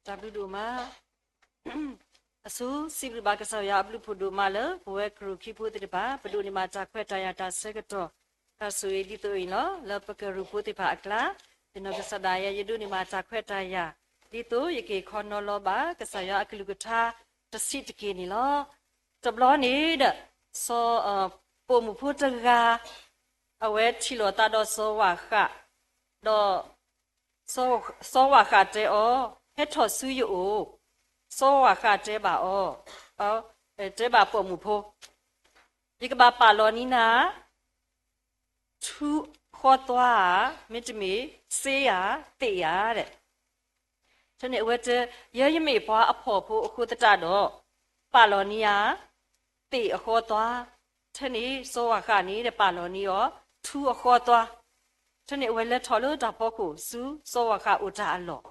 တၢ်ဘျုးဒိၣ်မး. အဆိ စံးဘျုးဘၣ်ကစၢ်ယွၤအဘျုးဖးဒိၣ်မးလၢ ပဝဲကရူၢ်ခံဖိသ့ၣ်တဖၣ် ပဒိးန့ၢ်ဘၣ်တၢ်ခွဲးတၢ်ယာ်တၢ်ဆၢကတီၢ် တၢ်ဆိၣ်ဂ့ၤဒ်သိးအံၤလီၤ. လၢပကရူၢ်ဖိသ့ၣ်တဖၣ်အကျါ ယနီၢ်ကစၢ်ဒၣ်ယဲ ယဒိးန့ၢ်ဘၣ်တၢ်ခွဲးတၢ်ယာ် ဒ်သိးယက့ၤခီနီၤလီၤဘၣ် ကစၢ်ယွၤအကလုၢ်ကထါတဆံးတက့ၢ်န့ၣ်လီၤ. တဘျီန့ၣ်ဒီး စီၤ ပိာ်မုၣ်ဖိတဂၤ အဝဲထံၣ်လိာ်သးဒီးစီၤဝၣ်ဃး, ဒီး စီၤဝၣ်ဃးတဲအီၤ, ဟဲထီၣ်ဆူယအိၣ်. စီၤဝၣ်ဃးတဲဘၣ်အီၤ, တဲဘၣ်ပိာ်မုၣ်ဖိ, ယကဘၣ်ပာ်လီၤန့ၢ်နၤ ထူဃီသွါဧါ, မ့တမ့ၢ် စ့ဧါ, သ့ၣ်ဧါဒီး ထဲန့ၣ်အဝဲတဲ, ယဲယမ့ၢ်ပှၤအဖှီၣ်ဖိအဃိသတးဒီး ပာ်လီၤန့ၢ်ယၤ သ့ၣ်အဃီသွါ, ထဲန့ၣ်စီၤဝၣ်ဃးန့ၣ်ဒီးပာ်လီၤန့ၢ်အီၤ ထူအဃီသွါ, ထဲန့ၣ်အဝဲလဲၤထီၣ်လၢတၢ်ဖီခိၣ်ဆူစီၤဝၣ်ဃးအိၣ်တၢ်အလီၢ်,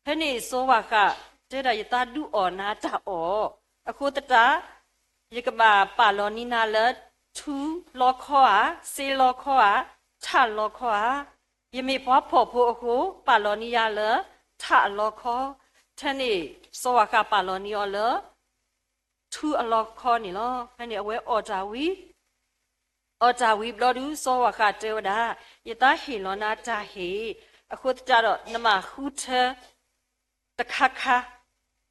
ဖဲန့ၣ်စီၤဝၣ်ဃးတဲဒၣ် ယသးဒုးအီၣ်နၤတၢ်အီၣ်, အဃိသတး ယကဘၣ်ပာ်လီၤန့ၢ်နၤလၢ ထူလီခီဧါ, စ့လီခီဧါ, ထးလီခီဧါ, ယမ့ၢ်ပှၤဖှီၣ်ဖိအဃိ ပာ်လီၤန့ၢ်ယၤလၢ ထးအလီခီ, ထဲန့ၣ်စီၤဝၣ်ဃးပာ်လီၤန့ၢ်အီၤလၢ ထူအလီခီန့ၣ်လီၤ. ဖဲန့ၣ်အဝဲအီၣ်တၢ်ဝံၤ အီၣ်တၢ်ဝံၤဘျီဒုး စီၤဝၣ်ဃးတဲဝဲဒၣ်, ယသးဟ့ၣ်လီၤနၤတၢ်ဟ့ၣ်, အဃိသတးဒီး နမၤဃုထၢ တခါခါ,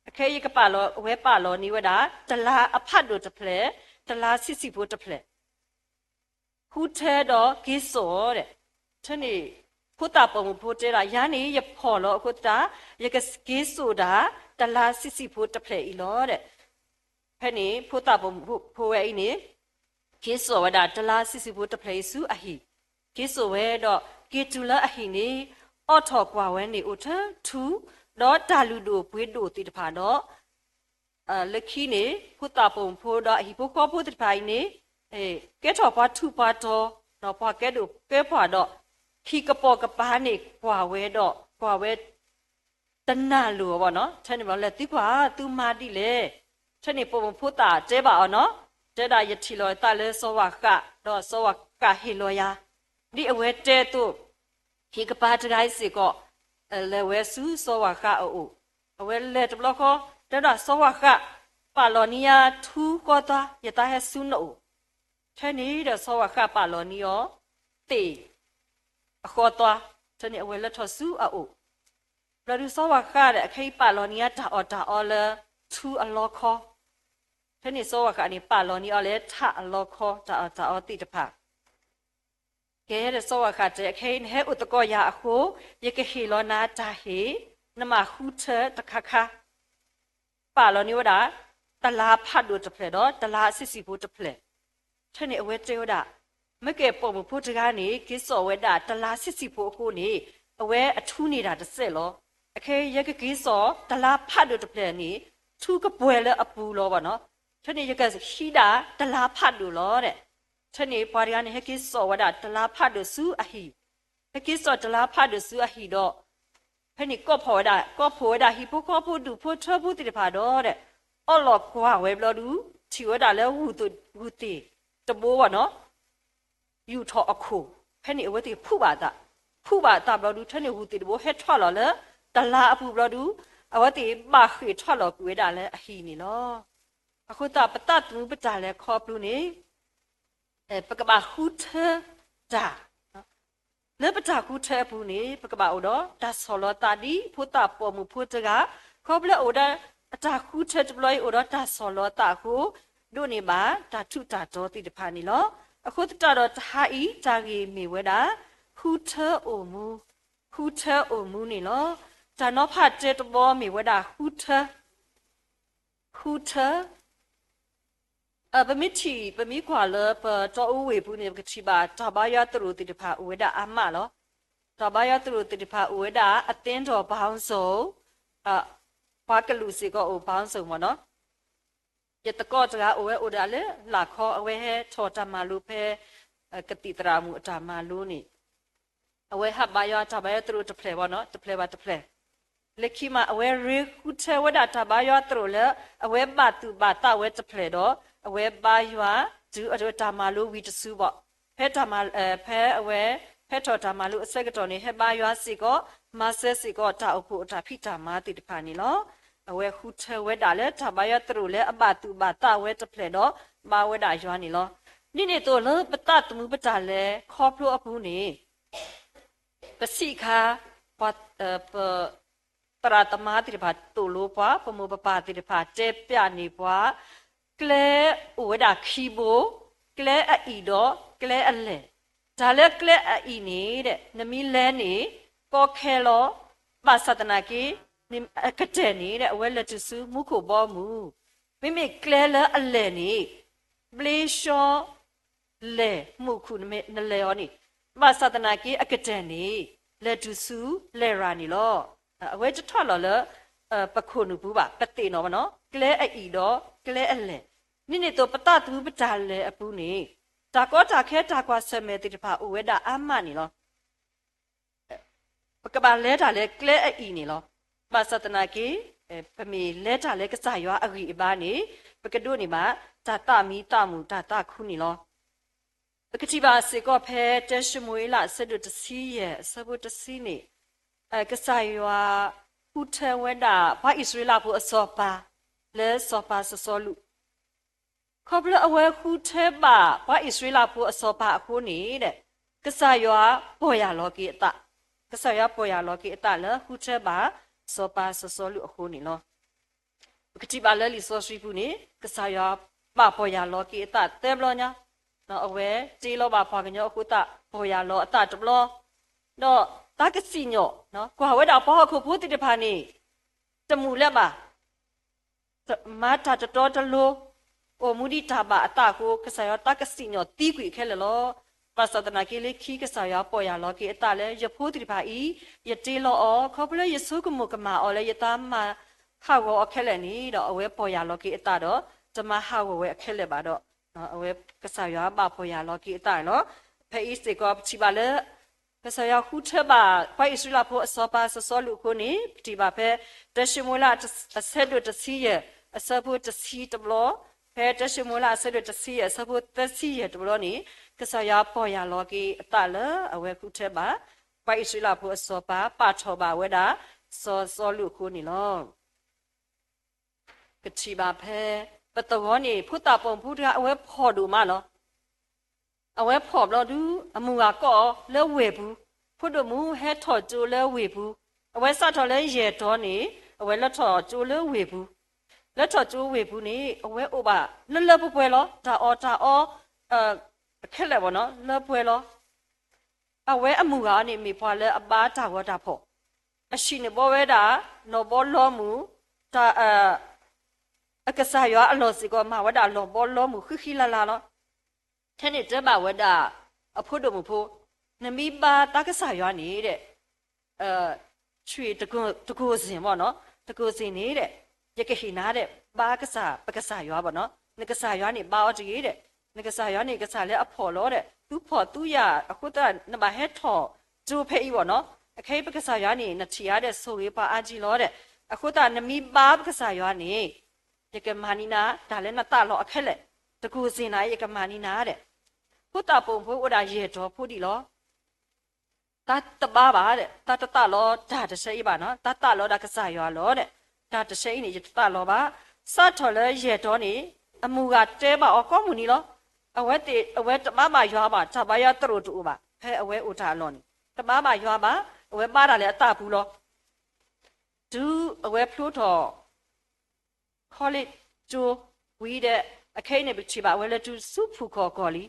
အခဲအံၤယကပာ်လီၤ, အဝဲပာ်လီၤန့ၢ်ဝဲဒၣ် တလါအဖးဒိၣ်တဖျၢၣ်, တလါဆံးဆံးဖိတဖျၢၣ် ဃုထၢဒီးက့ၤစိာ်ဒီး, ထဲန့ၣ် ဖိသၣ်ပိာ်မုၣ်ဖိတဲဒၣ် ယၤန့ၣ် ယဖှီၣ်လီၤအဃိသတး ယကက့ၤစိာ်ဒၣ် တလါဆံးဆံးဖိတဖျၢၣ်အံၤလီၤဒီး, ဖဲန့ၣ် ဖိသၣ်ပိာ်မုၣ်ဖိဝဲအံၤန့ၣ် က့ၤစိာ်ဝဲဒၣ် တလါဆံးဆံးဖိတဖျၢၣ်အံၤဆူအဟံၣ်, က့ၤစိာ်ဝဲဒီး က့ၤတုၤလၢအဟံၣ်န့ၣ် အိးထီၣ်ကွၢ်ဝဲန့ၣ်အိၣ်ထဲထူ, ဒီးတၢ်လုၢ်ဒိၣ်ပှ့ၤဒိၣ်သ့ၣ်တဖၣ်ဒီး လၢခံန့ၣ် ဖိသၣ်ပိာ်မုၣ်ဖိဒီးအဟံၣ်ဖိဃီဖိသ့ၣ်တဖၣ်အံၤန့ၣ် ကဲထီၣ်ပှၤထူးပှၤတီၤ, ဒီးပှၤကဲဒိၣ်ကဲပှၢ်ဒီး ဟံၣ်ကပိာ်ကပၤန့ၣ်ကွၢ်ဝဲဒီး ကွၢ်ဝဲ တနာ်လိာ်အီၤဘၣ်နီၤ, ထဲန့ၣ်ဘျီလဲၤသံကွၢ်သုမၤဒ်လဲၣ်, ထဲန့ၣ်ပိာ်မုၣ်ဖိသၣ်တဲဘၣ်အီၤနီၤ, တဲဒၣ်ယထံၣ်လီၤသးလၢစီၤဝၣ်ဃး, ဒီးစီၤဝၣ်ဃးဟ့ၣ်လီၤယၤ, ဒ်အဝဲတဲအသိး ဟံၣ်ကပၤတဂၤအံၤစ့ၢ်ကီး လဲၤဝဲဆူစီၤဝၣ်ဃးအအိၣ်, အဝဲလဲၤတဘျီဃီ တဲဒၣ်စီၤဝၣ်ဃး ပာ်လီၤန့ၢ်ယၤထူဃီသွါ ယသးဟဲဆူနအိၣ်, ထဲန့ၣ်ဒီးစီၤဝၣ်ဃးပာ်လီၤန့ၢ်အီၤ သ့ၣ်အဃီသွါ, ထဲန့ၣ်အဝဲလဲၤထီၣ်ဆူအအိၣ်, ဘျီဒုးစီၤဝၣ်ဃးဒီးအခဲအံၤပာ်လီၤန့ၢ်ယၤတၢ်အီၣ်တၢ်အီလၢ ထူအလီခီ, ထဲန့ၣ်စီၤဝၣ်ဃးန့ၣ် ပာ်လီၤန့ၢ်အီၤလၢထးအလီခီ တၢ်အီၣ်တၢ်အီသ့ၣ်တဖၣ် ကဲဒီးစီၤဝၣ်ဃးတဲ အခဲအံၤနဟဲအိၣ်သကိးယၤအဃိ ယကဟ့ၣ်လီၤနၤတၢ်ဟ့ၣ်, နမၤဃုထၢတခါခါ, ပာ်လီၤန့ၢ်ဝဲဒၣ် တလါဖးဒိၣ်တဖျၢၣ်ဒီးတလါဆံးဆံးဖိတဖျၢၣ်, ထဲန့ၣ်အဝဲတဲဝဲဒၣ်, မ့ၢ်ကဲပိာ်မုၣ်ဖိတဂၤန့ၣ် က့ၤစိာ်ဝဲဒၣ်တလါဆံးဆံးဖိအဃိန့ၣ် အဝဲအထူန့ၢ်ဒၣ်တစဲးလီၤ, အခဲအံၤယကက့ၤစိာ်တလါဖးဒိၣ်တဖျၢၣ်န့ၣ် ထူကပှဲၤလၢအပူၤလီၤဘၣ်နီၤ, ထဲန့ၣ်ယကဟံးဒၣ်တလါဖးဒိၣ်လီၤဒီး ထဲန့ၣ်ပှၤတဂၤန့ၣ် ဟဲက့ၤစိာ်ဝဲဒၣ်တလါဖးဒိၣ်ဆူအဟံၣ်, ဟဲက့ၤစိာ်တလါဖးဒိၣ်ဆူအဟံၣ်ဒီး ဖဲန့ၣ်ကိးဖှိၣ်ဝဲဒၣ် ကိးဖှိၣ်ဝဲဒၣ်ဟံၣ်ဖိဃီဖိဒူၣ်ဖိထၢဖိသ့ၣ်တဖၣ်ဒီး အီၣ်လီၤကွၢ်ဝဲဘျီဒုး ထံၣ်ဝဲဒၣ်လၢ ဂုၢ်သ့ၣ်တဘိဘၣ်နီၤ ယူာ်ထီၣ်အခိၣ်, ဖဲန့ၣ်အဝဲသ့ၣ်ဖှူဘၣ်အသး, ဖှူဘၣ်အသးဘျီဒုး ထဲန့ၣ်ဂုၢ်သ့ၣ်တဘိဟဲထီၣ်လီၤလၢ တလါအပူၤဘျီဒုး အဝဲသ့ၣ်ဘၣ်ဃ့ၢ်ထီၣ်လီၤကွံာ်ဝဲဒၣ်လၢအဟံၣ်န့ၣ်လီၤ. အဃိသတးပသးသမူပတၢ်လဲၤခီဖျိန့ၣ် ပကဘၣ်ဃုထၢတၢ် လၢပတၢ်ဃုထၢအပူၤန့ၣ် ပကဘၣ်အိၣ်ဒီးတၢ်ဆီၣ်လီၤသးဒ် ဖိသၣ်ပိာ်မုၣ်ဖိတဂၤ, ခီဖျိအိၣ်ဒီးအတၢ်ဃုထၢတဘျီအံၤ အိၣ်ဒီးတၢ်ဆီၣ်လီၤသးအဃိ, ဒိးန့ၢ်ဘၣ်တၢ်ထူးတၢ်တီၤသ့ၣ်တဖၣ်န့ၣ်လီၤ. အဃိသတးဒီးတဟါအံၤတၢ်ဂ့ၢ်မ့ၢ်ဝဲဒၣ်, ဃုထၢအိၣ်မူ, ဃုထၢအိၣ်မူန့ၣ်လီၤ. တၢ်နီၤဖးတဲတဘီမ့ၢ်ဝဲဒၣ်ဃုထၢ ဃုထၢ ပမ့ၢ်ထံၣ် ပမ့ၢ်ကွၢ်လၢပတီအူဝ့ၢ်ပူၤန့ၣ် ပကထံၣ်ဘၣ်တၢ်ဘါယွၤသရိာ်သ့ၣ်တဖၣ်အိၣ်ဝဲဒၣ်အါမးလီၤ. တၢ်ဘါယွၤသရိာ်သ့ၣ်တဖၣ်အိၣ်ဝဲဒၣ် အသင်းတော်ပေါင်းစုံ, ပှၤကလုာ်စ့ၢ်ကီးအိၣ် ပေါင်းစုံ မ့ၢ်နီၤ. ယသကိးတဂၤအိၣ်ဝဲအိၣ်ဒၣ်လၢလၢၢ်ခီ အဝဲဟဲထီၣ်တၢ်မၤလိဖဲ ကသံၣ်သရၣ်မုၣ်အတၢ်မၤလိန့ၣ် အဝဲဟးဘါယွၤတၢ်ဘါယွၤသရိာ်တဖျၢၣ်ဘၣ်နီၤ တဖျၢၣ်ဘၣ်တဖျၢၣ်, လၢခံမး အဝဲရ့ဃုထၢဝဲဒၣ်တၢ်ဘါယွၤသရိာ်လၢ အဝဲဘၣ်သူၣ်ဘၣ်သးဝဲတဖျၢၣ်ဒီး အဝဲဘါယွၤတုၤအတၢ်မၤလိဝံၤတစုဘၣ်, ဖဲတၢ်မၤ ဖဲအဝဲ ဟဲထီၣ်တၢ်မၤလိအဆၢကတီၢ်န့ၣ် ဟဲဘါယွၤစ့ၢ်ကီး, မၤစၢၤစ့ၢ်ကီးတၢ်အိၣ်ဖှိၣ်အတၢ်ဖံးတၢ်မၤသ့ၣ်တဖၣ်န့ၣ်လီၤ. အဝဲဃုထၢဝဲဒၣ်လၢတၢ်ဘါယွၤသရိာ်လၢအဘၣ်သူၣ်ဘၣ်သးဝဲတဖျၢၣ်ဒီး ဘါဝဲဒၣ်ယွၤန့ၣ်လီၤ. ဒ်န့ၣ်အသိးလၢပသးသမူပတၢ်လဲၤခီဖျိအပူၤန့ၣ် ပစံးအခါ ပှၤ ပ သရၣ်သမါသ့ၣ်တဖၣ်သိၣ်လိပှၤ, ပမိၢ်ပပၢ်သ့ၣ်တဖၣ်တဲပျးန့ၢ်ပှၤ, ကျဲအိၣ်ဝဲဒၣ်ခံဘိ, ကျဲအအံၣ်ဒီးကျဲအလဲၢ်. တၢ်လၢကျဲအအံၣ်န့ၣ် နမ့ၢ်လဲၤန့ၣ် ကီခဲလီၤ, ဘၣ်ဆၣ်သနာ်က့ အကတၢၢ်န့ၣ် အဝဲလဲၤတုၤဆူမူခိၣ်ဘီမုၢ်, မ့မ့ၢ်ကျဲလၢအလဲၢ်န့ၣ် ဘျ့ဆှီ လဲၢ်မူခိၣ်နလဲၤအီၤန့ၣ်, ဘၣ်ဆၣ်သနာ်က့အကတၢၢ်န့ၣ် လဲၤတုၤဆူလဲၤရၤန့ၣ်လီၤ. အဝဲတထီၣ်လီၤလၢ ပခိၣ်နူာ်ပူၤဘၣ်, ပသ့ၣ်နီၣ်ဘၣ်နီၤ, ကျဲအအံၣ်ဒီးကျဲအလဲၢ်. ဒ်န့ၣ်အသိးပသးသမူပတၢ်လဲၤအပူၤန့ၣ် တၢ်ကီတၢ်ခဲတၢ်ကွၢ်ဆၢၣ်မဲာ်သ့ၣ်တဖၣ်အိၣ်ဝဲဒၣ်အါမးန့ၣ်လီၤ. ပကဘၣ်လဲၤတၢ်လၢကျဲအအံၣ်န့ၣ်လီၤ. ဘၣ်ဆၣ်သနာ်က့ ပမ့ၢ်လဲၤတၢ်လၢကစၢ်ယွၤအဂံၢ်အဘါန့ၣ် ပကဒိးန့ၢ်ဘၣ် တၢ်သးမံသးမုာ်တၢ်သးခုန့ၣ်လီၤ. ပကထံၣ်ဘၣ်စ့ၢ်ကီးဖဲတၢၡမူၤအ့လးအဆၢဒိၣ်တဆံယဲၢ် အဆၢဖိတဆံန့ၣ် ကစၢ်ယွၤဃုထၢဝဲဒၣ်ပှၤအံၣ်စရ့လးဖိအစီၤပၤ လၢစီၤပၤစီၤစီလူး ခီဖျိအဝဲဃုထၢဘၣ်ပှၤအံၣ်စရ့လးဖိအစီၤပၤအဃိန့ၣ် ကစၢ်ယွၤပီၢ်ယၢ်လီၤက့ၤအသး, ကစၢ်ယွၤပီၢ်ယၢ်လီၤက့ၤအသးလၢဃုထၢဘၣ်စီၤပၤစီၤစီလူးအဃိန့ၣ်လီၤ. ပကထံၣ်ဘၣ်လၢလံာ်စီဆှံပူၤန့ၣ် ကစၢ်ယွၤဘၣ်ပီၢ်ယၢ်လီၤက့ၤအသးသၢဘျီညါ, အဝဲတ့လီၤဘၣ်ပှၤကညီအဃိသတး ပီၢ်ယၢ်လီၤအသးတဘျီ, ဒီးတၢ်ကစံၣ်ညီၣ် ကွၢ်ဝဲဒၣ်ပှၤဟီၣ်ခိၣ်ဖိသ့ၣ်တဖၣ်န့ၣ် တမုာ်လၢၤဘၣ် မၤတၢ်တတီတလိၤ, အိၣ်မူဒ်တၢ်ဘၣ်အသးအဃိ ကစၢ်ယွၤတၢ်ကစံၣ်ညီၣ်သံကွံာ်ခဲလၢာ်လီၤ. ဘၣ်ဆၣ်သနာ်က့လၢခံ ကစၢ်ယွၤပီၢ်ယၢ်လီၤက့ၤအသးလၢ ယဖိသ့ၣ်တဖၣ်အံၤ ယတ့လီၤအီၤ ခီဖျိယဆိကမိၣ်ကမၣ်အီၤလၢယသးမၤဟးဂီၤအီၤခဲလၢာ်န့ၣ်ဒီး အဝဲပီၢ်ယၢ်လီၤက့ၤအသးဒီး တမၤဟးဂီၤဝဲအခဲလၢာ်ဘၣ်ဒီး အဝဲကစၢ်ယွၤဘၣ်ပီၢ်ယၢ်လီၤက့ၤအသးန့ၣ်လီၤ. ဖဲအံၤစ့ၢ်ကီးပထံၣ်ဘၣ်လၢ ကစၢ်ယွၤဃုထၢဘၣ်ပှၤအံၣ်စရ့လးဖိအစီၤပၤစီၤစီလူးအဃိန့ၣ် ပထံၣ်ဘၣ်ဖဲ တၢၡမူၤအ့လးအဆၢဒိၣ်တဆံယဲၢ် အဆၢဖိတဆံတဘျီ, ဖဲတၢၡမူၤအ့လးအဆၢဒိၣ်တဆံယဲၢ် အဆၢဖိသၢဆံယဲၢ်တဘျီန့ၣ် ကစၢ်ယွၤပီၢ်ယၢ်လီၤက့ၤအသးလၢအဝဲဃုထၢဘၣ် ပှၤအံၣ်စရ့လးဖိအစီၤပၤ ပာ်ထီၣ်ဘၣ်ဝဲဒၣ် စီၤစီလူးအဃိန့ၣ်လီၤ. ကထံၣ်ဘၣ်ဖဲ ပသဝီန့ၣ် ဖိသၣ်ပိာ်မုၣ်ဖိတဂၤ အဝဲဖှီၣ်ဒိၣ်မးလီၤ. အဝဲဖှီၣ်ဘျီဒု အမုၢ်ဂၤကိးအီၤလၢဝ့ၢ်ပူၤ, ဖိဒိၣ်မုၣ်ဟဲထီၣ်ကၠိလၢဝ့ၢ်ပူၤ, အဝဲစးထီၣ်လၢယဲၢ်တီၤန့ၣ် အဝဲလၢထီၣ်ကၠိလၢဝ့ၢ်ပူၤ, လၢထီၣ်ကၠိဝ့ၢ်ပူၤန့ၣ် အဝဲအိၣ်ဘၣ်လၢလၢပှဲၤပှဲၤလီၤ. တၢ်အီၣ်တၢ်အီ ခဲလၢာ်ဘၣ်နီၤ လၢပှဲၤလီၤ. အဝဲအမုၢ်ဂၤန့ၣ် မ့ၢ်ပှၤလၢအဘါတၢ်ဂီၤတၢ်ဖီၣ်, အဟံၣ်န့ၣ်ဘီဝဲဒၣ် လီၤဘီလီမုၢ်, တၢ် အကစၢ်ယွၤအလီၢ်စ့ၢ်ကီး မၤဝဲဒၣ်လီၤဘီလီမုၢ်ဃံဃံလၤလၤလီၤ. ထဲန့ၣ်တဲဘၣ်ဝဲဒၣ် အဖိဒိၣ်မုၣ်ဖိ, နမ့ၢ်ဘါတၢ်ကစၢ်ယွၤန့ၣ်ဒီး တကိးစ့ၢ်မ့ၢ်နီၤ, တကိးစ့ၢ်န့ၣ်ဒီး ယကဟ့ၣ်နၤဒီး ဘါကစၢ် ပကစၢ်ယွၤဘၣ်နီၤ, နကစၢ်ယွၤန့ၣ် ဘါအီၤတဂ့ၤဒီး, နကစၢ်ယွၤန့ၣ် ကစၢ်လၢအဖှီၣ်လီၤဒီး သူဖှီၣ်သူယာ်အဃိသတး နဘၣ်ဟဲထီၣ်ကၠိဖဲအံၤဘၣ်နီၤ, အခဲအံၤပကစၢ်ယွၤန့ၣ် နထံၣ်ဧါဒီး ဆိၣ်ဂ့ၤပှၤအါကံလီၤဒီး, အဃိသတး နမ့ၢ်ဘါပကစၢ်ယွၤန့ၣ် ယကမၤန့ၢ်နၤ တၢ်လၢနသးလီအခဲလၢာ်, တကိးစ့ၢ်နၤ ယကမၤန့ၢ်နၤဒီး, ဖိသၣ်ပိာ်မုၣ်ဖိအိၣ်ဒၣ်ယဲၢ်တီၤဖိဒံးလီၤ. တၢ်တဘါဘၣ်ဒီး တၢ်တသးလီတၢ်တဆၢအံၤဘၣ်နီၤ, တၢ်သးလီဒၣ်ကစၢ်ယွၤလီၤဒီး, တၢ်တဆၢအံၤန့ၣ် ယတသးလီဘၣ်. စးထီၣ်လၢယဲၢ်တီၤန့ၣ် အမုၢ်ဂၤတဲဘၣ်အီၤကိးမုၢ်နံၤလီၤ. အဝဲသ့ၣ် အဝဲတဘါဘၣ်ယွၤဘၣ်, တၢ်ဘါယွၤသရိာ်တအိၣ်ဘၣ် ဖဲအဝဲအိၣ်တၢ်အလီၢ်န့ၣ် တဘါဘၣ်ယွၤဘၣ်, အဝဲဘါတၢ်လၢအသးပူၤလီၤ. တုၤအဝဲဖျိထီၣ် college ကၠိဝံၤဒီး အခဲအံၤန့ၣ် ပထံၣ်ဘၣ်အဝဲလဲၤတုၤဆူဖုၣ်ခီၣ်ကီၢ်လံ.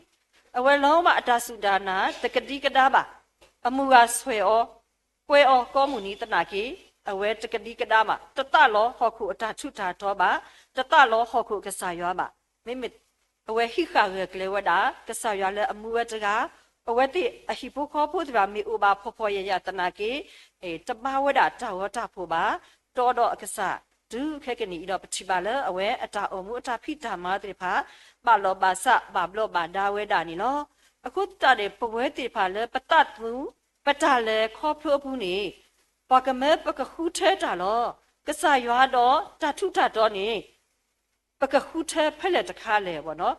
အဝဲလီၤဘၣ်အတၢ်စူၢ်တၢ်နာ် တကဒံကဒါဘၣ်. အမုၢ်ဂၤဆွဲၣ်အီၤ ကွဲအီၤကိးမုၢ်နံၤသနာ်က့ အဝဲတကဒံကဒါဘၣ်, တသးလီဟီၣ်ခိၣ်အတၢ်ထူးတၢ်တီၤဘၣ်, တသးလီဟီၣ်ခိၣ်အကစၢ်ယွၤဘၣ်. မ့မ့ၢ် အဝဲဟံးဃာ်ဂၢၢ်ကျၢၤဝဲဒၣ် ကစၢ်ယွၤလၢအမူဝဲတဂၤ, အဝဲသ့ၣ်အဟံၣ်ဖိဃီဖိသ့ၣ်တဖၣ် မ့ၢ်အိၣ်ဘၣ်ဖှီၣ်ဖှီၣ်ယာ်ယာ်သနာ်က့ တဘါဝဲဒၣ်တၢ်ဂီၤတၢ်ဖှိၣ်ဘၣ်, တီဒီးအကစၢ်, တုၤခဲကနံၣ်အံၤဒီး ပထံၣ်ဘၣ်လၢအဝဲအတၢ်အိၣ်မူအတၢ်ဖံးတၢ်မၤသ့ၣ်တဖၣ် ဘၣ်လီၢ်ဘၣ်စး ဘၣ်ဘျီးဘၣ်ဒါဝဲဒၣ်န့ၣ်လီၤ. အဃိသတးန့ၣ် ပဝဲသ့ၣ်တဖၣ်လၢပသးသမူ ပတၢ်လဲၤခီဖျိအပူၤန့ၣ် ပှၤကမၢပကဃုထၢတၢ်လီၤ. ကစၢ်ယွၤဒီးတၢ်ထူးတၢ်တီၤန့ၣ် ပကဃုထၢဖဲလဲၣ်တခါလဲၣ်ဘၣ်နီၤ.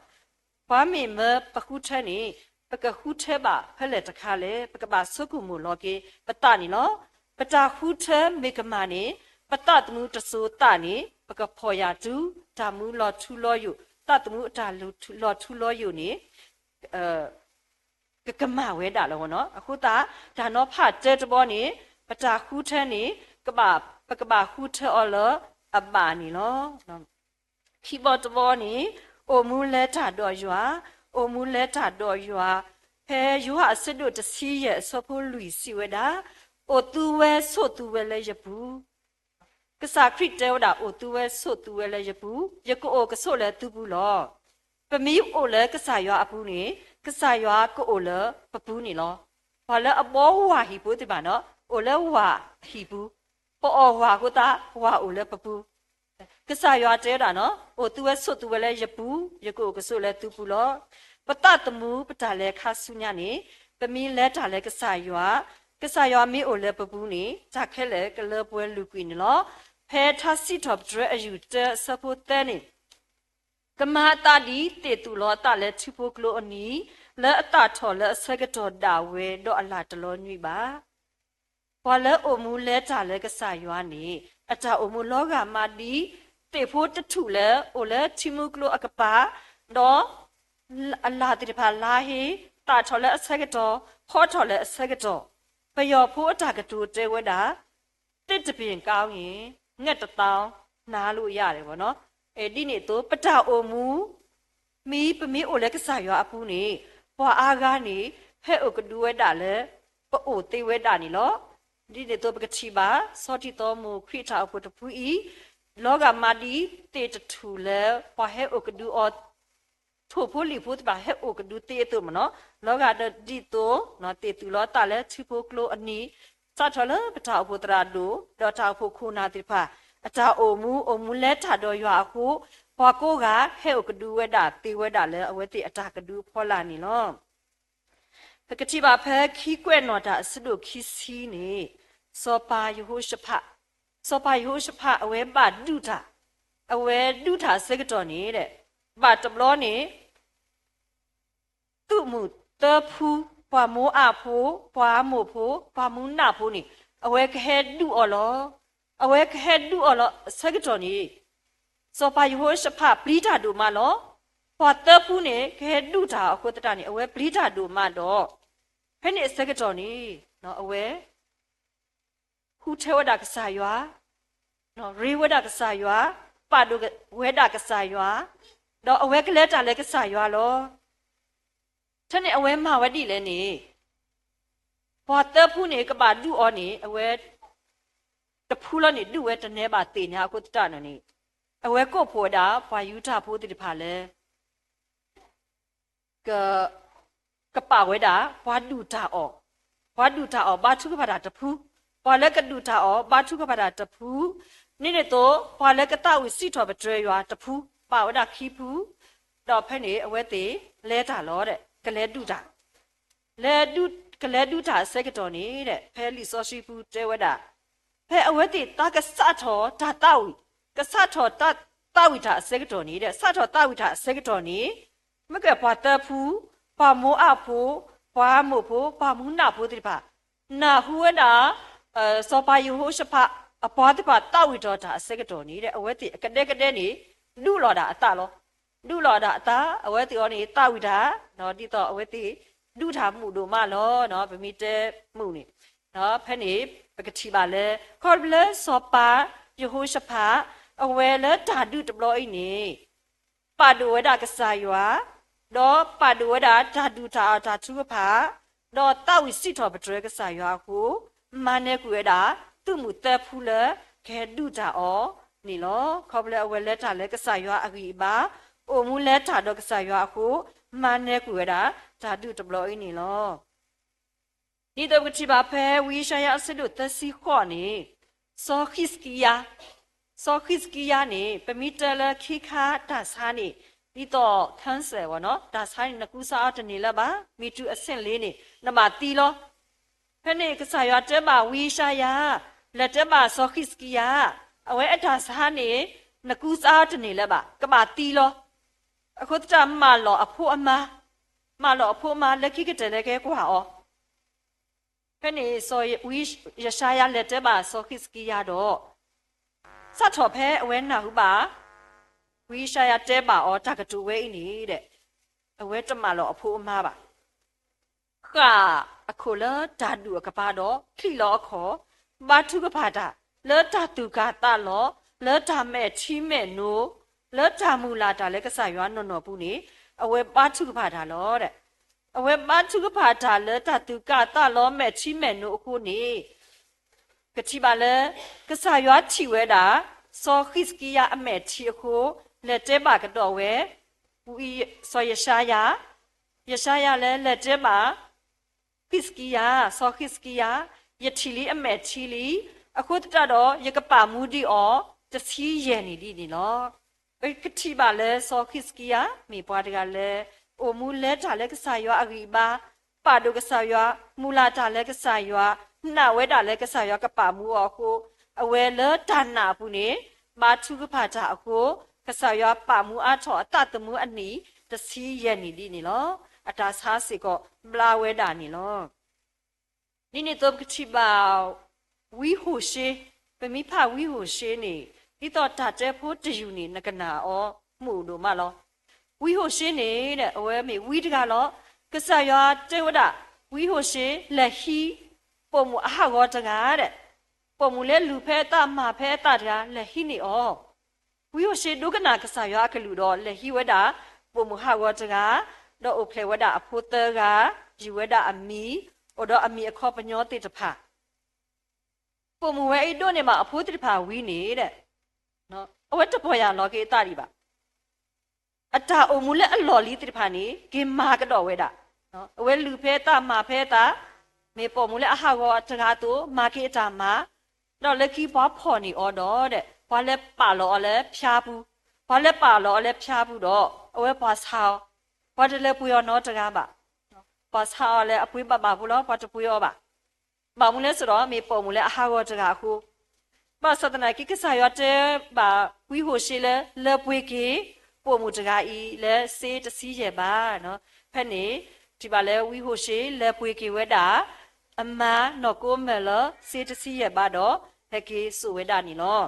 ပှၤမ့ၢ်မၢပဃုထၢန့ၣ် ပကဃုထၢဘၣ်ဖဲလဲၣ်တခါလဲၣ်, ပကဘၣ်ဆိကမိၣ်လီၤက့ၤပသးန့ၣ်လီၤ. ပတၢ်ဃုထၢမ့ၢ်ကမၣ်န့ၣ်, ပသးသမူတစိၤသးန့ၣ် ပကဖီၣ်ယာ်တုၤ တၢ်မူလီၤထူလီၤယိာ်, သးသမူအတၢ်လီၤထူလီၤယိာ်န့ၣ် ကကမၣ်ဝဲဒၣ်လီၤ. အဃိသတး တၢ်နီၤဖးတၢတဘီန့ၣ် ပတၢ်ဃုထၢန့ၣ် ပကဘၣ်ဃုထၢအီၤလၢအဘၣ်န့ၣ်လီၤ. ခံဘီတဘီန့ၣ် အိၣ်မူလဲၤတၢ်ဒီးယွၤ, အိၣ်မူလဲၤတၢ်ဒီးယွၤ, ဖဲယိၤဟၣ်အဆၢဒိၣ်တဆံယဲၢ်အဆၢဖိလွံၢ်စံးဝဲဒၣ်, အိၣ်သူဝဲဆိးသူဝဲလၢယပူၤ ကစၢ်ခရံာ်တဲဝဲဒၣ် အိၣ်သူဝဲဆိးသူဝဲလၢယပူၤ, ယကအိၣ်ကဆိးလၢသုပူၤလီၤ. ပမ့ၢ်အိၣ်လၢကစၢ်ယွၤအပူၤန့ၣ် ကစၢ်ယွၤကအိၣ်လၢပပူၤန့ၣ်လီၤ. ပှၤလၢအဘီဝၢ်ဟံၣ်ပူၤသ့ၣ်တဖၣ်န့ၣ် အိၣ်လၢဝၢ်ဟံၣ်ပူၤ, ပအီၣ်ဝၢ်အဃိသတး ဝၢ်အိၣ်လၢပပူၤ ကစၢ်ယွၤတဲဝဲဒၣ်န့ၣ် အိၣ်သူဝဲဆိးသူဝဲလၢယပူၤ, ယကအိၣ်ကဆိးလၢသုပူၤလီၤ. ပသးသမူပတၢ်လဲၤခါဆူညါန့ၣ် ပမ့ၢ်လဲၤတၢ်လၢကစၢ်ယွၤ, ကစၢ်ယွၤမ့ၢ်အိၣ်လၢပပူၤန့ၣ် တၢ်ခဲလၢာ်ကလၢပှဲၤလုာ်ကွံာ်န့ၣ်လီၤ. ဖဲထါစံးထီၣ်ပတြၢၤအယူၢ်တၢအဆၢဖိသၢန့ၣ် ကမၤအသးဒ်သ့ၣ်သူၣ်လီၤအသးလၢထံဖိကျိအနံၤ, လၢအသၣ်ထီၣ်လၢအဆၢကတီၢ်ဒၣ်ဝဲဒီးအလၣ်တလီၤနွံဘၣ် ပှၤလၢအိၣ်မူလဲၤတၢ်လၢကစၢ်ယွၤန့ၣ် အတၢ်အိၣ်မူလီၤဂာ်မးဒ် သ့ၣ်ဖိတထူၣ်လၢအိၣ်လၢထံမူကျိအကပၤ, ဒီး အလၣ်သ့ၣ်တဖၣ်လါဟ့, သၣ်ထီၣ်လၢအဆၢကတီၢ်, ဖီထီၣ်လၢအဆၢကတီၢ်, ပယီၤဖိအတၢ်ကတိၤတဲဝဲဒၣ် သစ်တစ်ပင်ကောင်းရင် ငှက်တစ်သောင်း နါလိၣ်ရတယ်ပေါ့နော်. ဒ်န့ၣ်အသိး ပတၢ်အိၣ်မူ မ့ၢ်ပမ့ၢ်အိၣ်လၢကစၢ်ယွၤအပူၤန့ၣ် ပှၤအါဂၤန့ၣ် ဟဲအိၣ်ကဒုဝဲဒၣ်လၢ ပအိၣ်သ့ဝဲဒၣ်န့ၣ်လီၤ. ဒ်န့ၣ်အသိးပကထံၣ်ဘၣ် စီၤတံၤသီမိၣ်ခရံာ်အတၢ်အိၣ်ဖှိၣ်တဖုအံၤ လီၤဂာ်မးဒ်သ့ၣ်တထူၣ်လၢ ပှၤဟဲအိၣ်ကဒုအီၤ ထိၣ်ဖိလံၣ်ဖိသ့ၣ်တဖၣ်ဟဲအိၣ်ကဒုသ့အသိးမ့ၢ်နီၤ, လီၤဂာ်ဒီးဒ်သိး သ့ၣ်သူၣ်လီၤသးလၢထံဖိကျိအနံၤ, စးထီၣ်လၢပတၢ်အိၣ်ဖှိၣ်သရၣ်ဒိၣ် ဒီးတၢ်အိၣ်ဖှိၣ်ခိၣ်နၢ်သ့ၣ်တဖၣ် အတၢ်အိၣ်မူအိၣ်မူလဲၤတၢ်ဒီးယွၤအဃိ, ပှၤကိးဂၤဟဲအိၣ်ကဒုဝဲဒၣ်သ့ဝဲဒၣ်လၢအဝဲသ့ၣ်အတၢ်ကဒုအဖီလာ်န့ၣ်လီၤ. ပကထံၣ်ဘၣ်ဖဲခံကွဲးနီၣ်တၢ်အဆၢဒိၣ်ခံဆံန့ၣ်, စီၤပၤယဟိၤၡဖး, စီၤပၤယဟိၤၡဖးအဝဲဘၣ်ဒုးတၢ်, အဝဲဒုးတၢ်အဆၢကတီၢ်န့ၣ်ဒီး ဘၣ်တဘျီန့ၣ် သုးမုၢ်သၢဖု, ပှၤမိၤအၣ်ဖိ, ပှၤအမိၣ်ဖိ, ပှၤမူနၢ်ဖိန့ၣ် အဝဲကဟဲဒုးအီၤလီၤ. အဝဲကဟဲဒုးအီၤလီၤအဆၢကတီၢ်န့ၣ် စီၤပၤယဟိၤၡဖးပျံၤတၢ်ဒိၣ်မးလီၤ. ပှၤသၢဖုန့ၣ် ကဟဲဒုးတၢ်အဃိသတးန့ၣ် အဝဲပျံၤတၢ်ဒိၣ်မးဒီး ဖဲန့ၣ်အဆၢကတီၢ်န့ၣ် အဝဲ ဃုထၢဝဲဒၣ်ကစၢ်ယွၤ, ရ့ဝဲဒၣ်ကစၢ်ယွၤ, ပာ်ဒိၣ်ဝဲဒၣ်ကစၢ်ယွၤ, ဒီးအဝဲကလဲၤတၢ်လၢကစၢ်ယွၤလီၤ. ထဲန့ၣ်အဝဲမၤဝဲဒ်လဲၣ်န့ၣ်, ပှၤသၢဖုန့ၣ် ကဘၣ်ဒုးအီၤန့ၣ် အဝဲ တဖုလီၤန့ၣ် ဒုးဝဲတနဲဘၣ်သ့ၣ်ညါအဃိသတးန့ၣ် အဝဲကိးဖှိၣ်ဝဲဒၣ် ပှၤယူဒၤဖိသ့ၣ်တဖၣ်လၢ ကပာ်ဝဲဒၣ် ပှၤဒုၣ်တၢ်အီၣ်, ပှၤဒုၣ်တၢ်အီၣ်ဘါထုကဖၣ်တၢ်တဖု, ပှၤလၢကဒုၣ်တၢ်အီၣ်ဘါထုကဖၣ်တၢ်တဖု, ဒ်န့ၣ်အသိး ပှၤလၢကသးဝံၣ်စံးထီၣ်ပတြၢၤယွၤတဖု, ပာ်ဝဲဒၣ်ခံဖု, ဒီးဖဲန့ၣ်အဝဲသ့ၣ်လဲၤတၢ်လီၤဒီး ကလဲၤဒုးတၢ် လဲၤဒုး, ကလဲၤဒုးတၢ်အဆၢကတီၢ်န့ၣ်ဒီး ဖဲလံာ်စီဆှံပူၤတဲဝဲဒၣ်, ဖဲအဝဲသ့ၣ်သးကစးထီၣ်တၢ်သးဝံၣ်, ကစးထီၣ်တၢ်သးဝံၣ်တၢ်အဆၢကတီၢ်န့ၣ်ဒီး စးထီၣ်သးဝံၣ်တၢ်အဆၢကတီၢ်န့ၣ်, မ့ၢ်ကဲပှၤသၢဖု, ပှၤမိၤအၣ်ဖိ, ပှၤမိၣ်ဖိ, ပှၤမူနၢ်ဖိသ့ၣ်တဖၣ် နၢ်ဟူဝဲဒၣ် စီၤပၤယဟိၤၡဖး အပှၤသ့ၣ်တဖၣ်သးဝံၣ်ထီၣ်တၢ်အဆၢကတီၢ်န့ၣ်ဒီး အဝဲသ့ၣ်အကဒဲကဒဲန့ၣ် ဒုးလီၤဒၣ်အသးလီၤ. ဒုးလီၤဒၣ်အသး အဝဲသ့ၣ်အံၤန့ၣ် သးဝံၣ်တၢ်, ဒ်သိးအဝဲသ့ၣ် ဒုးတၢ်မုာ်ဒိၣ်မးလီၤ. ပမ့ၢ်တဲမုာ်န့ၣ်, ဖဲန့ၣ် ပကထံၣ်ဘၣ်လၢ ခီဖျိလၢစီၤပၤယဟိၤၡဖး အဝဲလၢတၢ်ဒုးတဘျီအံၤန့ၣ် ပာ်ဒိၣ်ဝဲဒၣ်ကစၢ်ယွၤ, ဒီးပာ်ဒိၣ်ဝဲဒၣ်တၢ်ဒုၣ်တၢ်အီၣ်တၢ်ထုကဖၣ်, ဒီးသးဝံၣ်စံးထီၣ်ပတြၢၤကစၢ်ယွၤအဃိ, မၤနၢၤကွံာ်ဝဲဒၣ် သုးမုၢ်သၢဖုလၢကဟဲဒုးတၢ်အီၤန့ၣ်လီၤ. ခီဖျိလၢအဝဲလဲၤတၢ်လၢကစၢ်ယွၤအဂံၢ်အဘါ, အိၣ်မူလဲၤတၢ်ဒီးကစၢ်ယွၤအဃိ, မၤနၢၤကွံာ်ဝဲဒၣ် တၢ်ဒုးတဘျီအံၤန့ၣ်လီၤ. ဒ်သိးပကထံၣ်ဘၣ်ဖဲဝံယၡါယၤအဆၢဒိၣ်သၢဆံဃိးန့ၣ်, စီၤဃံးစကံယၤ, စီၤဃံးစကံယၤန့ၣ် ပမ့ၢ်တဲလၢခ့ခါတၢ်ဆါန့ၣ် ဒ်သိး cancer ဘၣ်နီၤ, တၢ်ဆါန့ၣ် နကူစါအီၤတန့ၢ်လၢၤဘၣ်, မ့ၢ်တုၤအဆင့်လေးန့ၣ် နဘၣ်သံလီၤ. ဖဲန့ၣ်ကစၢ်ယွၤတဲဘၣ်ဝံယၡါယၤ, လဲၤတဲဘၣ်စီၤဃံးစကံယၤ, အဝဲအတၢ်ဆါန့ၣ် နကူစါအီၤတန့ၢ်လၢၤဘၣ်, ကဘၣ်သံလီၤ. အဃိသတးမၤလီၤအဖိအမါ, မၤလီၤအဖိအမါလၢခံကတၢၢ်လၢကဲကွၢ်အီၤ. ဖဲန့ၣ်စီၤဝံယၡါယၤလဲၤတဲဘၣ်စီၤဃံးစကံယၤဒီး, စးထီၣ်ဖဲအဝဲနၢ်ဟူဘၣ် ဝံယၡါယၤတဲဘၣ်အီၤတၢ်ကတိၤဝဲအံၤန့ၣ်ဒီး, အဝဲတမၤလီၤအဖိအမါဘၣ်. ဃၣ်အခိၣ်လၢတၢ်ဒူၣ်အကပၤဒီး ချံးလီၤအခီၣ်, ဘါထုကဖၣ်တၢ်လၢတၢ်သူၣ်ကၢ်သးလီၤ, လၢတၢ်မဲာ်ထံမဲာ်နိ, လၢတၢ်မုၢ်လၢ်တၢ်လၢကစၢ်ယွၤနီၢ်နီၢ်ပူၤန့ၣ်, အဝဲဘါထုကဖၣ်တၢ်လီၤ. အဝဲဘါထုကဖၣ်တၢ်လၢတၢ်သူၣ်ကၢ်သးလီၤ မဲာ်ထံမဲာ်နိအဃိန့ၣ်, ကထံၣ်ဘၣ်လၢ ကစၢ်ယွၤထံၣ်ဝဲဒၣ် စီၤဃံးစကံယၤအမဲာ်ထံအဃိ, လဲၤတဲဘၣ်ကဒီးဝဲ စီၤယၡါယၤ, ယၡါယၤလၢလဲၤတဲဘၣ် ဃံးစကံယၤ, စီၤဃံးစကံယၤ, ယထံၣ်လံအမဲာ်ထံလံ, အဃိသတးဒီး ယကပာ်မူဒံးအီၤ တဆံယဲၢ်နံၣ်ဒ်န့ၣ်လီၤ. ပကထံၣ်ဘၣ်လၢစီၤဃံးစကံယၤ မ့ၢ်ပှၤတဂၤလၢ အိၣ်မူလဲၤတၢ်လၢကစၢ်ယွၤအဂံၢ်အဘါ, ပာ်ဒိၣ်ကစၢ်ယွၤ, မုၢ်လၢ်တၢ်လၢကစၢ်ယွၤ, နာ်ဝဲဒၣ်လၢကစၢ်ယွၤကပာ်မူအီၤအဃိ, အဝဲလၢတၢ်နာ်အပူၤန့ၣ် ဘါထုကဖၣ်တၢ်အဃိ, ကစၢ်ယွၤပာ်မူအါထီၣ်အသးသမူအနံၣ် တဆံယဲၢ်နံၣ်ဒ်န့ၣ်လီၤ. အတၢ်ဆါစ့ၢ်ကီးဘျါဝဲဒၣ်န့ၣ်လီၤ. ဒ်န့ၣ်အသိးပကထံၣ်ဘၣ် ဝံဟိၤၡ့, ပမ့ၢ်ဖးဝံဟိၤၡ့န့ၣ် ဒ်သိးတၢ်တဲဖိတယုၢ်န့ၣ် နကနၣ်အီၤမုာ်ဒိၣ်မးလီၤ. ဝံဟိၤၡ့န့ၣ် အဝဲမ့ၢ်ဝံတဂၤလီၤ. ကစၢ်ယွၤတဲဝဲဒၣ် ဝံဟိၤၡ့ လဲၤဟံး ပိာ်မုၣ်အဟးဂီၤတဂၤဒီး ပိာ်မုၣ်လၢလူၤဖဲအသးမၤဖဲအသးတဂၤ လဲၤဟံးန့ၢ်အီၤ. ဝံဟိၤၡ့ဒိကနၣ်ကစၢ်ယွၤအကလုၢ်ဒီး လဲၤဟံးဝဲဒၣ် ပိာ်မုၣ်ဟးဂီၤတဂၤ, ဒီးအိၣ်ဖျဲၣ်ဝဲဒၣ်အဖိသၢဂၤ, ယုၢ်ဝဲဒၣ်အမံၤ, အိၣ်ဒီးအမံၤအခီပညီသ့ၣ်တဖၣ်. ပိာ်မုၣ်ဝဲအံၤဒိးန့ၢ်ဘၣ်အဖိသ့ၣ်တဖၣ်ဝံၤန့ၣ်ဒီး အဝဲတပီၢ်ယၢ်လီၤက့ၤအသးဒံးဘၣ်. အတၢ်အိၣ်မူလၢအလီၢ်လံၤသ့ၣ်တဖၣ်န့ၣ် က့ၤမၤကဒီးဝဲဒၣ်. အဝဲလူၤဖဲအသးမၤဖဲအသး, မ့ၢ်ပိာ်မုၣ်လၢအဟးဂီၤတဂၤအသိး မၤက့ၤအတၢ်မၤ, ဒီးလၢခံပှၤဖီၣ်န့ၢ်အီၤဒီး ပှၤလဲၤပာ်လီၤအီၤလၢဖၠါပူၤ, ပှၤလဲၤပာ်လီၤအီၤလၢဖၠါပူၤဒီး အဝဲပှၤဆါအီၤ, ပှၤတလဲၤပှ့ၤအီၤနီတဂၤဘၣ်. ပှၤဆါအီၤလၢအပှ့ၤဘၣ်ဘၣ်ဖိလီၤ, ပှၤတပှ့ၤအီၤဘၣ်. ဘၣ်မနုၤလဲၣ်ဆိုဒီး မ့ၢ်ပိာ်မုၣ်လၢအဟးဂီၤတဂၤအဃိ, ဘၣ်ဆၣ်သနာ်က့ ကစၢ်ယွၤတဲဘၣ်ဝံဟိၤၡ့လၢ လဲၤပှ့ၤက့ၤ ပိာ်မုၣ်တဂၤအံၤလၢစ့တဆံယဲၢ်ဘး. ဖဲန့ၣ် ထံၣ်ဘၣ်လၢဝံဟိၤၡ့လဲၤပှ့ၤက့ၤဝဲဒၣ် အမါနီၢ်ကိမဲၢ်လၢစ့တဆံယဲၢ်ဘးဒီး ဟဲက့ၤစိာ်ဝဲဒၣ်န့ၣ်လီၤ.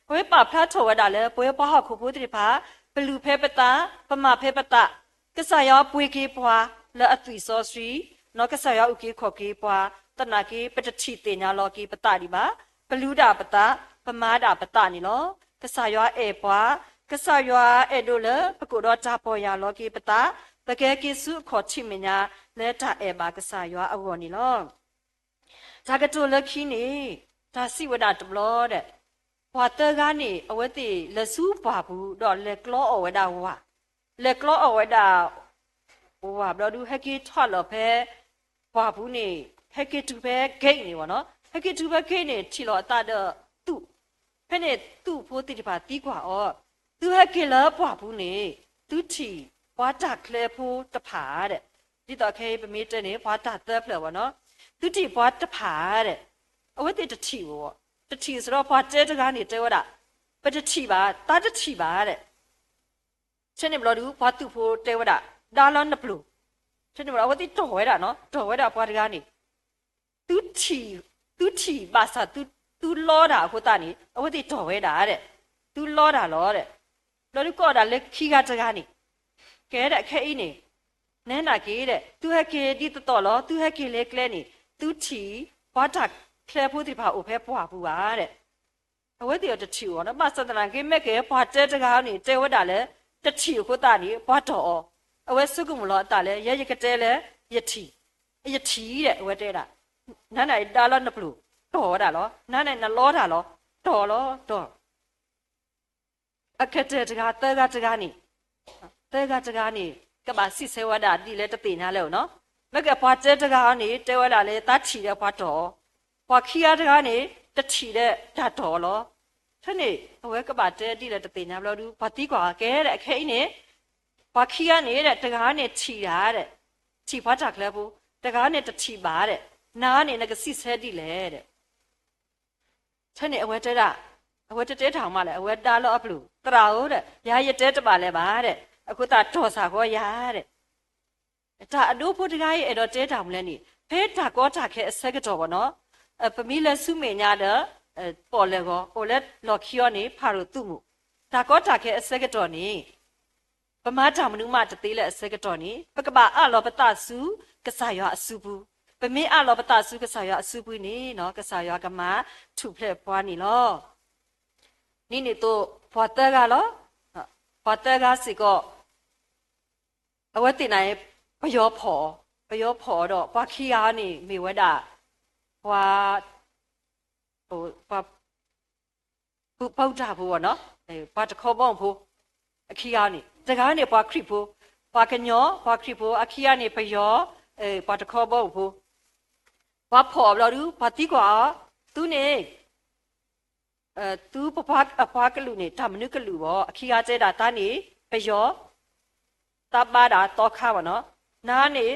အဝဲပာ်ဖျါထီၣ်ဝဲဒၣ်လၢ ပဝဲပှၤဟီၣ်ခိၣ်ဖိသ့ၣ်တဖၣ် ပလူၤဖဲပသး, ပမၤဖဲပသး, ကစၢ်ယွၤပှ့ၤက့ၤပှၤလၢအသွံၣ်စီဆှံ, နီၢ်ကစၢ်ယွၤအုၣ်က့ၤခီၣ်က့ၤပှၤ, သနာ်က့ ပတထံၣ်သ့ၣ်ညါလီၤက့ၤပသးဒံးဘၣ်. ပလူၤဒၣ်ပသး, ပမၤဒၣ်ပသးန့ၣ်လီၤ. ကစၢ်ယွၤအဲၣ်ပှၤ, ကစၢ်ယွၤအဲၣ်ဒိးလၢပကအိၣ်ဒီးတၢ်ပီၢ်ယၢ်လီၤက့ၤပသး, ပကဟဲက့ၤဆူအခီၣ်ထံးမဲာ်ညါ လၢတၢ်အဲၣ်ဘၣ်ကစၢ်ယွၤအဂီၢ်န့ၣ်လီၤ. တၢ်ကတိၤလၢခံန့ၣ် တၢ်စံးဝဲဒၣ်တဘျီဒီး ပှၤသၢဂၤန့ၣ် အဝဲသ့ၣ်လဲၤဆူပှၢ်ပူၤ ဒီးလဲၤကျီအီၣ်ဝဲဒၣ်ဝၣ်, လဲၤကျီအီၣ်ဝဲဒၣ် ဝၣ်ဘျီဒုး ဟဲက့ၤထီၣ်လီၤဖဲ ပှၢ်ပူၤန့ၣ် ဟဲက့ၤတုၤဖဲ gate န့ၣ်ဘၣ်နီၤ, ဟဲက့ၤတုၤဖဲ gate န့ၣ် ထံၣ်လီၤအသးဒီးသူၣ်, ဖဲန့ၣ်သူၣ်ဖိသ့ၣ်တဖၣ်သံကွၢ်အီၤ, သုဟဲက့ၤလၢပှၢ်ပူၤန့ၣ် သုထံၣ်ပှၤတၢ်ချၢဖိတဖၣ်ဒီး, ဒ်သိးခဲအံၤပမ့ၢ်တဲန့ၣ် ပှၤတၢ်သၢဖျၢၣ်ဘၣ်နီၤ, သုထံၣ်ပှၤတဖၣ်ဒီး, အဝဲသ့ၣ်တထံၣ်ဘၣ်, တထံၣ်စ့ၢ်ဒီးပှၤတဲတဂၤန့ၣ်တဲဝဲဒၣ်, ပတထံၣ်ဘၣ်, သးတထံၣ်ဘၣ်ဒီး ဆဲန့ၣ်ဘျီဒုး ပှၤသူၣ်ဖိတဲဝဲဒၣ်, ဒါလီၤနပျိၢ်, ဆဲန့ၣ်ဘျီ အဝဲသ့ၣ်တီၢ်ဝဲဒၣ်နီၤ, တီၢ်ဝဲဒၣ်ပှၤတဂၤန့ၣ်, သုထံၣ်, သုထံၣ်ဘၣ်ဆၣ်သုလီတၢ်အဃိသတးန့ၣ် အဝဲသ့ၣ်တီၢ်ဝဲဒၣ်ဒီး, သုလီတၢ်လီၤဒီး, ဘျီဒုးကိးဒၣ်လၢခံဂၤတဂၤန့ၣ်, ကဲဒၣ်ခဲအံၤန့ၣ်, နဲနာ်က့ဒီး သုဟဲက့ၤဒ်သိးသိးလီၤ, သုဟဲက့ၤလၢကျဲန့ၣ် သုထံၣ်ပှၤတၢ်ချၢဖိသ့ၣ်တဖၣ်အိၣ်ဖဲပှၢ်ပူၤဧါဒီး အဝဲသ့ၣ်အတထံၣ်အီၤနီၤ, ဘၣ်ဆၣ်သနာ်က့ မ့ၢ်ကဲပှၤတဲတဂၤန့ၣ် တဲဝဲဒၣ်လၢ တထံၣ်အဃိသတးန့ၣ် ပှၤတီၢ်အီၤ, အဝဲဆိကမိၣ်လီၤအသးလၢ ယဲယကတဲလၢ ယထံၣ်, ယထံၣ်ဒီး အဝဲတဲဒၣ်, နၤန့ၣ်ဒါလီၤနပျိၢ်, တီၢ်ဝဲဒၣ်လီၤ, နၤန့ၣ်နလီတၢ်လီၤ, တီၢ်လီၤ, တီၢ် အကတၢၢ်တဂၤ သၢဂၤတဂၤန့ၣ်, သၢဂၤတဂၤန့ၣ် ကဘၣ်စံးဆၢဝဲဒၣ်ဒ်လဲၣ်တသ့ၣ်ညါလၢၤနီၤ, မ့ၢ်ကဲပှၤတဲတဂၤန့ၣ် တဲဝဲဒၣ်လၢ သးထံၣ်ဒီးပှၤတီၢ်အီၤ, ပှၤခံဂၤတဂၤန့ၣ် တထံၣ်ဒီးတၢ်တီၢ်အီၤလီၤ, ဖဲန့ၣ် အဝဲကဘၣ်တဲဒ်လဲၣ်တသ့ၣ်ညါဘျီဒုး ပှၤသံကွၢ်အီၤ ကဲဒၣ်ခဲအံၤန့ၣ်, ပှၤခံဂၤန့ၣ်ဒီး တဂၤန့ၣ်ထံၣ်ဒၣ်ဒီး, ထံၣ်ပှၤတၢ်ချၢဖိ, တဂၤန့ၣ်တထံၣ်ဘၣ်ဒီး, နၤန့ၣ် နကစံးဆၢဒ်လဲၣ်ဒီး ထဲန့ၣ်အဝဲတဲဒၣ်, အဝဲတတဲတၢ်မးလဲၣ်, အဝဲဒါလီၤအပျိၢ်, သရၣ်ဧၢဒီး ယၤယတဲတဘၣ်လၢၤဘၣ်ဒီး, အဃိသတးတီၢ်စၢ်ဃီယၤဒီး, တၢ်အဒိဖိတဂၤအံၤ အဲၣ်ဒိးတဲတၢ်မနုၤလဲၣ်န့ၣ် ဖဲတၢ်ကီတၢ်ခဲအဆၢကတီၢ်ဘၣ်နီၤ, ပမ့ၢ်လဲၤဆူမဲာ်ညါဒီး ပီၣ်လဲၣ်ဂီၤ အိၣ်လၢလီၢ်ခံအီၤန့ၣ် ဖၤရိၤသုးမုၢ်, တၢ်ကီတၢ်ခဲအဆၢကတီၢ်န့ၣ် ပမၤတၢ်မနုၤမးတသ့လၢအဆၢကတီၢ်န့ၣ် ပကဘၣ်အးလီၤပသးဆူကစၢ်ယွၤအစုပူၤ, ပမ့ၢ်အးလီၤပသးဆူကစၢ်ယွၤအစုပူၤန့ၣ် ကစၢ်ယွၤကမၤထူၣ်ဖျဲးပှၤန့ၣ်လီၤ. ဒ်န့ၣ်အသိး ပှၤသၢဂၤလီၤ. ပှၤသၢဂၤစ့ၢ်ကီး အဝဲသ့ၣ်န့ၣ် ပယီၤဖီၣ်အီၤ, ပယီၤဖီၣ်အီၤဒီး ပှၤခံဂၤန့ၣ်မ့ၢ်ဝဲဒၣ် ပှၤ ပှၤ ပှၤဘူၣ်တၢ်ဖိဘၣ်နီၤ, ပှၤတခီဘီမုၢ်ဖိ အခံဂၤန့ၣ်, တဂၤန့ၣ်ပှၤခရံာ်ဖိ, ပှၤကညီ ပှၤခရံာ်ဖိ, အခံဂၤန့ၣ်ပယီၤ ပှၤတခီဘီမုၢ်ဖိ, ပှၤဖီၣ်အီၤဘျီဒုး ပှၤသံကွၢ်အီၤ, သုန့ၣ် သုပပှၤအပှၤကလုာ်န့ၣ် တၢ်မနုၤကလုာ်ဘၣ်, အခံဂၤတဲဒၣ်သးန့ၣ် ပယီၤ, သးဘါဒၣ်သီခါဘၣ်နီၤ, နၤန့ၣ်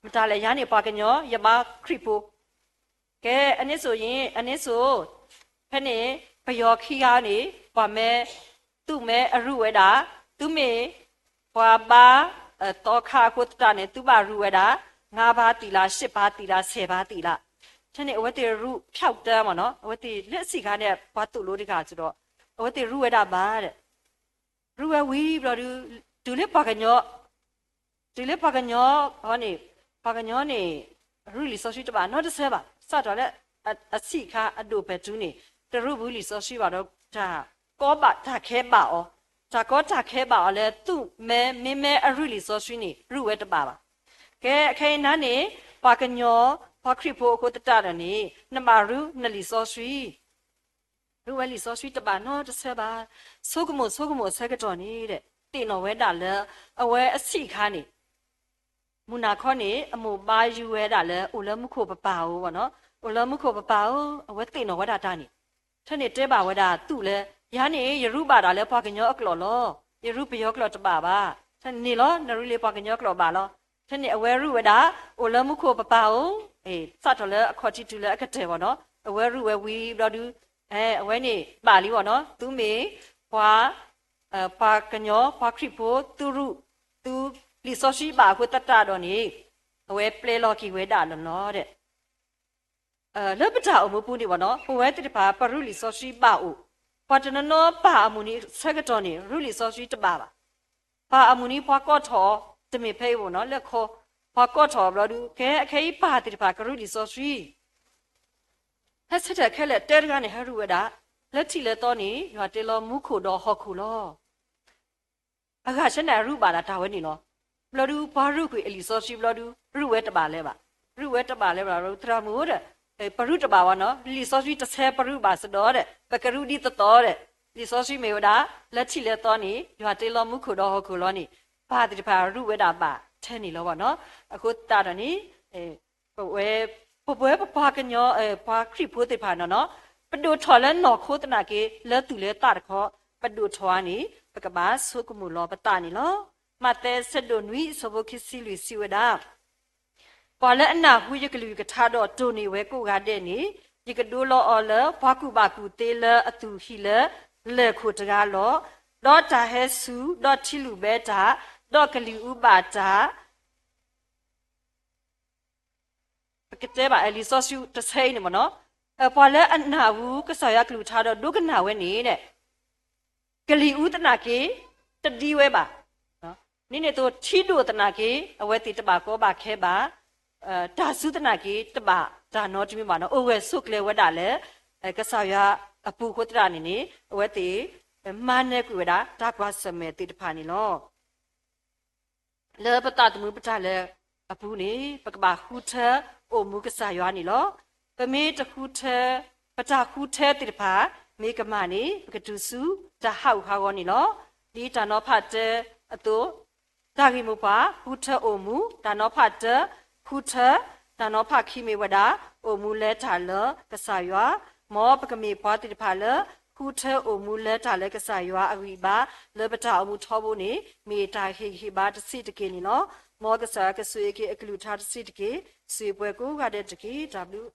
မတၤလဲၣ် ယၤန့ၣ်ပှၤကညီ ယဘါခရံာ်ဖိ, ကဲ အန့ၣ်စိၤယ့ၣ် အန့ၣ်စိၤ, ဖဲန့ၣ် ပယီၤခံဂၤန့ၣ် ပှၤမ့ၢ် သုမ့ၢ်အရူၢ်ဝဲဒၣ်, သုမ့ၢ် ပှၤဘါ သီခါအဃိသတးန့ၣ် သုဘၣ်ရူၢ်ဝဲဒၣ် ငါးပါးသံလး, ရှစ်ပါးသံလး, ဆယ်ပါးသံလး, ဖဲန့ၣ် အဝဲသ့ၣ်ရူၢ်ဖၠီၣ်တၢမၢ်နီၤ, အဝဲသ့ၣ်လၢအဆံးခါန့ၣ် ပှၤသိၣ်လိတဂၤစ့ၢ်ဒီး အဝဲသ့ၣ်ရူၢ်ဝဲဒၣ်ဘၣ်ဒီး ရူၢ်ဝဲဝံၤဘျီဒုး တုၤလၢပှၤကညီ တုၤလၢပှၤကညီန့ၣ် ပှၤကညီန့ၣ် ရူၢ်လံာ်စီဆှံတဘၣ်နီတဆၢဘၣ်, စးထီၣ်လၢအဆံးခါအဒိၣ်ပှဲၤတုၤန့ၣ် တရူၢ်ဘူးလံာ်စီဆှံဘၣ်ဒီး တၢ်ကီဘၣ် တၢ်ခဲဘၣ်အီၤ, တၢ်ကီတၢ်ခဲဘၣ်အီၤလၢ သုမ့ၢ် မ့မ့ၢ်အရူၢ်လံာ်စီဆှံန့ၣ် ရူၢ်ဝဲတဘၣ်ဘၣ်. ကဲ ခဲအံၤနၤန့ၣ် ပှၤကညီ ပှၤခရံာ်ဖိအဃိသတးဒီးန့ၣ် နဘၣ်ရူၢ်နလံာ်စီဆှံ ရူၢ်ဝဲလံာ်စီဆှံတဘၣ်နီတဆၢဘၣ်. ဆိကမိၣ်ဆိကမိၣ်အဆၢကတီၢ်န့ၣ်ဒီး သ့ၣ်နီၣ်ဝဲဒၣ်လၢ အဝဲအဆံးခါန့ၣ် မုၢ်နၤခီန့ၣ် အမိၢ်ဘါယုၢ်ဝဲဒၣ်လၢ အိၣ်လၢမူခိၣ်ပပၢ်ဧိၤဘၣ်နီၤ, အိၣ်လၢမူခိၣ်ပပၢ်ဧိၤ, အဝဲသ့ၣ်နီၣ်ဝဲဒၣ်တၢ်န့ၣ်, ထဲန့ၣ်တဲဘၣ်ဝဲဒၣ်သုးလၢ ယၤန့ၣ် ယရူၢ်ဘၣ်ဒၣ်လၢပှၤကညီအကျိာ်လီၤ, ယရူၢ်ပယီၤကျိာ်တဘၣ်ဘၣ်, ထဲန့ၣ်လီၤ နရူၢ်လံပှၤကညီကျိာ်ဘၣ်လီၤ. ထဲန့ၣ်အဝဲရူၢ်ဝဲဒၣ် အိၣ်လၢမူခိၣ်ပပၢ်ဧိၤ, စးထီၣ်လၢအခီၣ်ထံးတုၤလၢအကတၢၢ်ဘၣ်နီၤ, အဝဲရူၢ်ဝဲဝံၤဘျီဒုး အဝဲန့ၣ်ဘၣ်လံဘၣ်နီၤ, သုမ့ၢ် ပှၤ ပှၤကညီ ပှၤခရံာ်ဖိ သုရူၢ် သုလံာ်စီဆှံဘၣ်အဃိသတးဒီးန့ၣ် အဝဲပျဲလီၤက့ၤဝဲဒၣ်လီၤလီၤဒီး လၢပတၢ်အိၣ်မူပူၤန့ၣ်ဘၣ်နီၤ, ပဝဲသ့ၣ်တဖၣ် ပရူၢ်လံာ်စီဆှံဘၣ်အိၣ်, ပှၤတနီၤနီၤပၢ်အမုၢ်နံၤဆၢကတီၢ်န့ၣ် ရူၢ်လံာ်စီဆှံတဘၣ်ဘၣ်. ပၢ်အမုၢ်နံၤပှၤကိးထီၣ်အီၤ တမ့ၢ်ဖဲအံၤဘၣ်နီၤ, လၢခီ ပှၤကိးထီၣ်အီၤဘျီဒုး ကဲ အခဲအံၤပၢ်သ့ၣ်တဖၣ်ကရူၢ်လံာ်စီဆှံ ဟဲဆၢထၢၣ်ခဲလၢာ် တဲတဂၤန့ၣ် ဟဲရူၢ်ဝဲဒၣ်, လၢထံးလၢသီန့ၣ် ယွၤတ့လီၤမူခိၣ်ဒီးဟီၣ်ခိၣ်လီၤ. အဂၤဆၢန့ၣ် အရူၢ်ဘၣ်ဒၣ်တၢ်ဝဲန့ၣ်လီၤ. ဘျီဒုး ပှၤရူၢ်ကွံာ်အလံာ်စီဆှံဘျီဒုး ရူၢ်ဝဲတဘၣ်လၢၤဘၣ်. ရူၢ်ဝဲတဘၣ်လၢၤဘၣ်ဒီး သရၣ်မုၣ်ဧၢဒီး ပရူၢ်တဘၣ်ဘၣ်နီၤ, လံာ်စီဆှံတဆဲပရူၢ်ဘၣ်စ့ၢ်ဒီးဒီး ပကရူၢ်ဒ်သိးသိးဒီး လံာ်စီဆှံမ့ၢ်ဝဲဒၣ် လၢထံးလၢသီန့ၣ် ယွၤတ့လီၤမူခိၣ်ဒီးဟီၣ်ခိၣ်လီၤန့ၣ် ပၢ်သ့ၣ်တဖၣ်ရူၢ်ဝဲဒၣ်ဘၣ်ထဲန့ၣ်လီၤဘၣ်နီၤ. အဃိသတးဒီးန့ၣ် ပဝဲ ပပှၤကညီ ပှၤခရံာ်ဖိသ့ၣ်တဖၣ်နီၤနီၤ ပဒိၣ်ထီၣ်လၢနီၢ်ခိသနာ်က့ လၢသူၣ်လၢသးတခီ ပဒိၣ်ထီၣ်ဧါန့ၣ် ပကဘၣ်ဆိကမိၣ်လီၤပသးန့ၣ်လီၤ. မးသဲ ဆၢဒိၣ်နွံ အဆၢဖိခံဆံလွံၢ် စံးဝဲဒၣ်, ပှၤလၢအနၢ်ဟူယကလုၢ်ယကထါဒီးတိၢ်န့ၢ်ဝဲကိးဂၤဒဲးန့ၣ် ယကဒိလီၤအီၤလၢပှၤကူၣ်ဘၣ်ကူၣ်သ့လၢအသူၣ်ဟံၣ်လၢလၢၢ်ခိၣ်တဂၤလီၤ. ဒီးတၢ်ဟဲစူၤ, ဒီးထံလုၣ်ဘဲတၢ်, ဒီးကလံၤအူဘၣ်တၢ် ပကတဲဘၣ်လံာ်စီဆှံတဆၢအံၤန့ၣ်မ့ၢ်နီၤ, ပှၤလၢအနၢ်ဟူကစၢ်ယွၤကလုၢ်ကထါဒီးဒိကနၣ်ဝဲန့ၣ် ကလံၤအူသနာ်က့ တဒံဝဲဘၣ်. ဒ်န့ၣ်အသိး ထံဒိၣ်သနာ်က့ အဝဲသ့ၣ်တဘၣ်ကီဘၣ်ခဲဘၣ်, တၢ်စူၤသနာ်က့ တဘၣ်တၢ်နီတမံၤဘၣ်နီၤ, အိၣ်ဂၢၢ်ဆိးကျၢၤဝဲဒၣ်လၢ ကစၢ်ယွၤအပူၤအဃိသတးန့ၣ်န့ၣ် အဝဲသ့ၣ် မၤနၢၤကွံာ်ဝဲဒၣ် တၢ်ကွၢ်ဆၢၣ်မဲာ်သ့ၣ်တဖၣ်န့ၣ်လီၤ. လၢပသးသမူပတၢ်လဲၤအပူၤန့ၣ် ပကဘၣ်ဃုထၢအိၣ်မူကစၢ်ယွၤန့ၣ်လီၤ. ပမ့ၢ်တဃုထၢ, ပတၢ်ဃုထၢသ့ၣ်တဖၣ် မ့ၢ်ကမၣ်န့ၣ် ပကတုၤဆူတၢ်ဟးဂူာ်ဟးဂီၤန့ၣ်လီၤ. ဒ်တၢ်နီၤဖးတၢအသိး, တၢ်ဂ့ၢ်မိၢ်ပှၢ် ဃုထၢအိၣ်မူ, တၢ်နီၤဖးတၢ ဃုထၢ, တၢ်နီၤဖးခံမ့ၢ်ဝဲဒၣ် အိၣ်မူလၢတၢ်လၢကစၢ်ယွၤ, မ်ပကမ့ၢ်ပှၤသ့ၣ်တဖၣ်လၢ ဃုထၢအိၣ်မူလၢတၢ်လၢကစၢ်ယွၤအဂံၢ်အဘါ လၢပတၢ်အိၣ်မူထီဘိန့ၣ် မ့ၢ်တၢ်ဟ့ၣ်ဂံၢ်ဟ့ၣ်ဘါတဆံးတက့ၢ်န့ၣ်လီၤ. မ်ကစၢ်ယွၤကဆိၣ်ဂ့ၤက့ၤအကလုၢ်ကထါတဆံးတက့ၢ်, ဆိၣ်ဂ့ၤပှၤကိးဂၤဒဲးတက့ၢ်. တၢ်ဘျုး